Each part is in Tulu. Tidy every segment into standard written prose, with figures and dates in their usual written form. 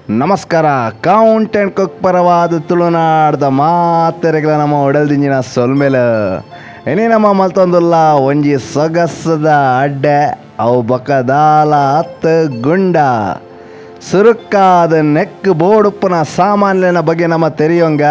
ನಮಸ್ಕಾರ. Count and cook ಪರವಾದ ತುಳುನಾಡ್ದ ಮಾತೆರೆಗ್ಲ ನಮ್ಮ ಒಡಲ್ದಿಂಜಿನ ಸೊಲ್ಮೆಲ. ಎನಿ ನಮ್ಮ ಮಲ್ತೊಂದುಲ್ಲ ಒಂಜಿ ಸೊಗಸದ ಅಡ್ಡೆ, ಅವು ಬೊಕದಾಲ ಅತ್ ಗುಂಡ ಸುರುಕ್ಕಾದ ನೆಕ್ ಬೋಡುಪ್ಪುನ ಸಾಮಾನ್ಯನ ಬಗ್ಗೆ ನಮ್ಮ ತೆರಿಯೊಂಗ.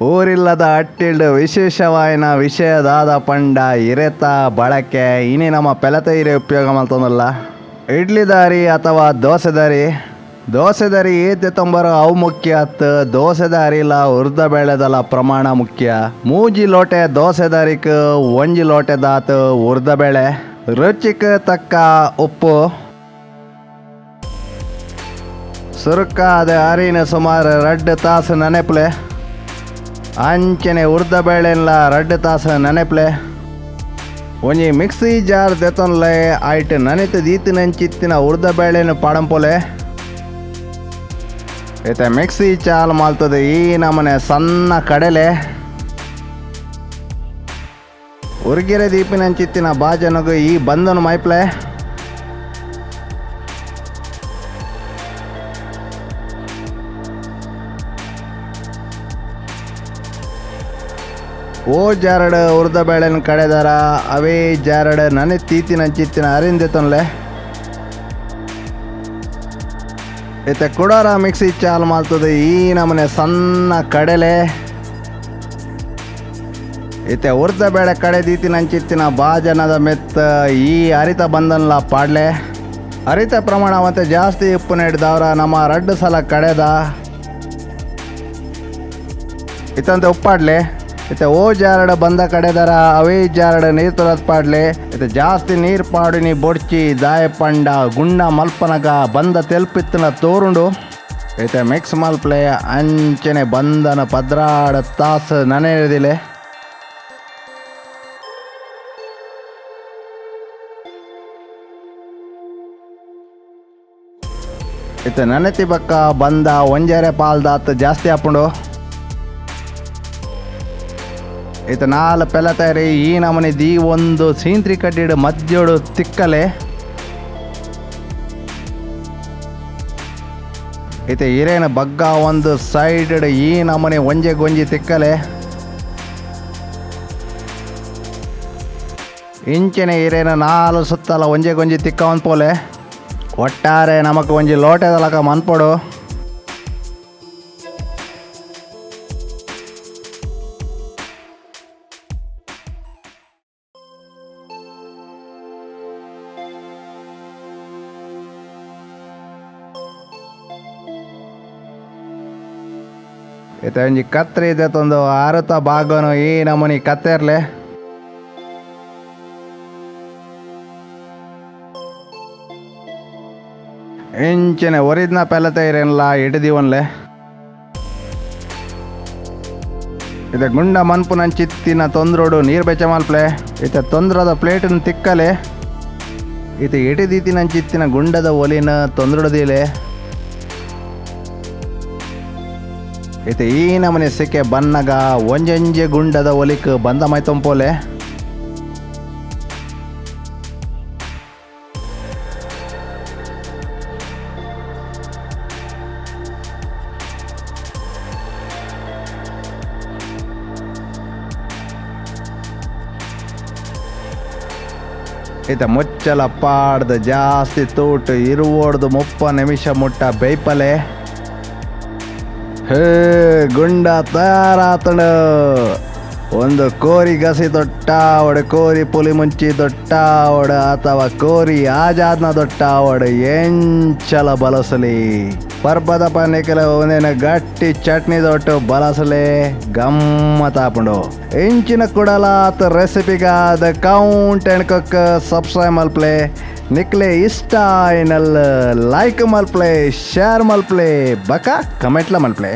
ಊರಿಲ್ಲದ ಅಟ್ಟಿಲ್ಡ್ ವಿಶೇಷವಾಯಿನ ವಿಷಯದಾದ ಪಂಡ ಇರೆತ ಬಳಕೆ. ಇನಿ ನಮ್ಮ ಪೆಲತ ಇರೆ ಉಪಯೋಗ ಮಲ್ತೊಂದುಲ್ಲ. ಇಡ್ಲಿದಾರಿ ಅಥವಾ ದೋಸೆದಾರಿ, ದೋಸೆದಾರಿ ಏತೆ ತೊಂಬರು ಅವು ಮುಖ್ಯ ಅತ್, ದೋಸೆದಾರಿಲ ಉರ್ದ ಬೇಳೆದಲ ಪ್ರಮಾಣ ಮುಖ್ಯ. ಮೂಜಿ ಲೋಟೆ ದೋಸೆದಾರಿಕ್ ಒಂಜಿ ಲೋಟೆ ದಾತ್ ಉರ್ದ ಬೇಳೆ, ರುಚಿಕ್ ತಕ್ಕ ಉಪ್ಪು. ಸುರುಕಾದ ಅರಿನ ಸುಮಾರು 2 ತಾಸು ನೆನೆಪ್ಲೆ, ಅಂಚನೆ ಉರ್ದ ಬೇಳೆಲ್ಲ 2 ತಾಸು ನೆನೆಪ್ಲೆ. ಒಂಜಿ ಮಿಕ್ಸಿ ಜಾರ್ ದೆತೊನ್ಲೆ ಆಯ್ಟ್ ನನೆತ್ ದೀತಿನಂಚಿತ್ತಿನ ಉರ್ದ ಬೇಳೆನು ಪಾಡಂಪೊಲೆ. ಇತ್ತೆ ಮಿಕ್ಸಿ ಚಾಲ್ ಮಾಲ್ತದೆ ಈ ನಮನೆ ಸಣ್ಣ ಕಡಲೆ. ಉರ್ಗೆರೆ ದೀಪಿನಂಚಿತ್ತಿನ ಬಾಜನಗು ಈ ಬಂದನು ಮೈಪ್ಲೆ. ಓ ಜಾರಡ್ ಉರ್ದ ಬೇಳೆನ ಕಡೆದಾರ ಅವೇ ಜಾರಡ್ ನನೆ ತೀತಿನಂಚಿತ್ತಿನ ಅರಿಂದೆ ತೊನ್ಲೆ. ಇತ್ತೆ ಕುಡಾರ ಮಿಕ್ಸಿ ಚಾಲ್ ಮಾಲ್ತದೆ ಈ ನಮನೆ ಸಣ್ಣ ಕಡಲೆ. ಇತ್ತೆ ಉರ್ದ ಬೇಳೆ ಕಡೆ ದೀತಿನಂಚಿತ್ತಿನ ಬಾಜನದ ಮೆತ್ತ ಈ ಅರಿತ ಬಂದನ್ಲ ಪಾಡ್ಲೆ. ಅರಿತ ಪ್ರಮಾಣ ಮತ್ತೆ ಜಾಸ್ತಿ ಉಪ್ಪು ನೆಡ್ದವ್ರ ನಮ್ಮ 2 ಸಲ ಕಡೆದ ಇತ್ತಂತೆ ಉಪ್ಪಾಡ್ಲೆ. ಇತ್ತೆ ಓ ಜಾರಡ್ ಬಂದ ಕಡೆದರ ಅವೇ ಜಾರಡ್ ನೀರು ತೊಲದ್ ಪಾಡ್ಲೆ. ಇತ್ತೆ ಜಾಸ್ತಿ ನೀರು ಪಾಡಿನಿ ಬೊಡ್ಚಿ ದಾಯ ಪಂಡ ಗುಂಡ ಮಲ್ಪನಗ ಬಂದ ತೆಲ್ಪಿತ್ತನ ತೋರುಂಡು. ಇತ್ತೆ ಮಿಕ್ಸ್ ಮಲ್ಪ್ಲೆ ಅಂಚನೆ ಬಂದನ 12 ತಾಸು ನನೆದಿಲೆ. ಇತ್ತೆ ನನೆತಿ ಬಕ್ಕ ಬಂದ ಒಂಜರೆ ಪಾಲ್ದಾತ್ ಜಾಸ್ತಿ ಆಪುಂಡು. ಇತ್ತ 4 ಪೆಲತರಿ ಈ ನಮನೆ ದೀ ಒಂದು ಸೀಂತ್ರಿ ಕಡ್ಡಿಡು ಮಧ್ಯೋಡು ತಿಕ್ಕಲೆ. ಇತ್ತ ಹಿರೇನ ಬಗ್ಗ ಒಂದು ಸೈಡ್ ಈ ನಮನೆ ಒಂಜೆ ಗೊಂಜಿ ತಿಕ್ಕಲೆ. ಇಂಚಿನ ಹಿರೇನ 4 ಸುತ್ತಲ ಒಂಜೆ ಗೊಂಜಿ ತಿಕ್ಕ ಒಂದ್ ಪೋಲೆ. ಒಟ್ಟಾರೆ ನಮಕ್ ಒಂಜಿ ಲೋಟೆದಲಕ ಮನ್ಪೊಡು. ಇತ್ತೆ ಒಂಜಿ ಕತ್ರಿ ಇದೆ ಆರುತ ಭಾಗನು ಈ ನಮೂನಿ ಕತ್ತೆರ್ಲೆ. ಇಂಚಿನ ಒರಿದ್ನ ಪೆಲತೆ ಇರೇನ್ಲ ಹಿಡಿದಿವನ್ಲೆ. ಇತ್ತೆ ಗುಂಡ ಮನ್ಪುನಂಚಿತ್ತಿನ ತೊಂದ್ರೋಡು ನೀರು ಬೆಚ್ಚ ಮಲ್ಪ್ಲೆ. ಇತ್ತೆ ತೊಂದ್ರದ ಪ್ಲೇಟನ್ನು ತಿಕ್ಕಲೆ. ಇತ್ತೆ ಹಿಡಿದೀತಿನಂಚಿತ್ತಿನ ಗುಂಡದ ಒಲಿನ ತೊಂದ್ರೊಡದಿಲೆ. ಇತ್ತೆ ಈ ನಮನೆ ಸಿಕ್ಕೆ ಬನ್ನಗ ಒಂಜೊಂಜೆ ಗುಂಡದ ಒಲಿಕ್ ಬಂದ ಮೈತೊಂಪೋಲೆ. ಇತ್ತೆ ಮುಚ್ಚಲ ಪಾಡ್ದು ಜಾಸ್ತಿ ತೂಟು 20 30 ನಿಮಿಷ ಮುಟ್ಟ ಬೇಯ್ಪಲೆ. ಹೇ ಗುಂಡ ತಯಾರಾತಂಡು. ಒಂದು ಕೋರಿ ಗಸಿ ದೊಟ್ಟಾವಡು, ಕೋರಿ ಪುಲಿ ಮುಂಚಿ ದೊಟ್ಟಾವಡು, ಅಥವಾ ಕೋರಿ ಆಜಾದ್ನ ದೊಟ್ಟಾವಡು ಎಂಚಲ ಬಲಸಲಿ. ಪರ್ಬದ ಪನ್ನಿಕಲ ಒಂದೇನು ಗಟ್ಟಿ ಚಟ್ನಿ ದೊಟ್ಟು ಬಲಸಲೆ ಗಮ್ಮತ್ತಾಪುಂಡು. ಇಂಚಿನ ಕುಡಲಾತ್ ರೆಸಿಪಿಗಾದ count and cook subscribe ಮಲ್ಪ್ಲೆ. ನಿಕ್ಲೆ ಇಷ್ಟ ಆಯ್ನಲ್ ಲೈಕ್ ಮಲ್ಪ್ಲೆ, ಶೇರ್ ಮಲ್ಪ್ಲೆ, ಬಕ ಕಮೆಂಟ್ಲ ಮಲ್ಪ್ಲೆ.